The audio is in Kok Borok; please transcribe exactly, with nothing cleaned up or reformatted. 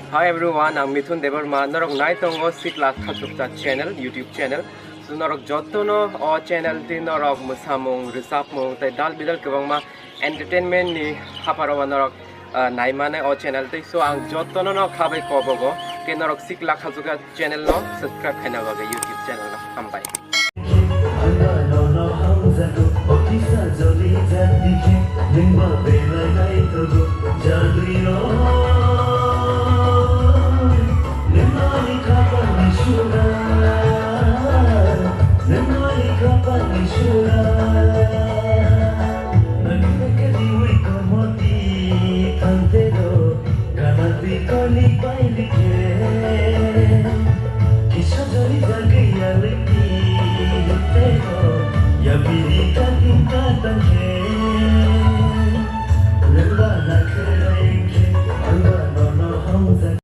Hi everyone, ang Mithun Debbarma, norok nai tongo Sikla Khachukcha channel, YouTube channel. So norok jotono o channel ti norok mwsamung, rwchapmung tei dal bidal kwbangma entertainment ni haparo norok, ah, naimane o channel ti. So ang jotono no khabai kobogo ke norok Sikla Khachukcha channel no subscribe khaina bagwi YouTube channel no. Hambai. Gana twi koni pailike, kisa jani jagwi yalwkni tero, yabiri kating katangkhe, nangba nakhe raikhe, angba nono hamjak.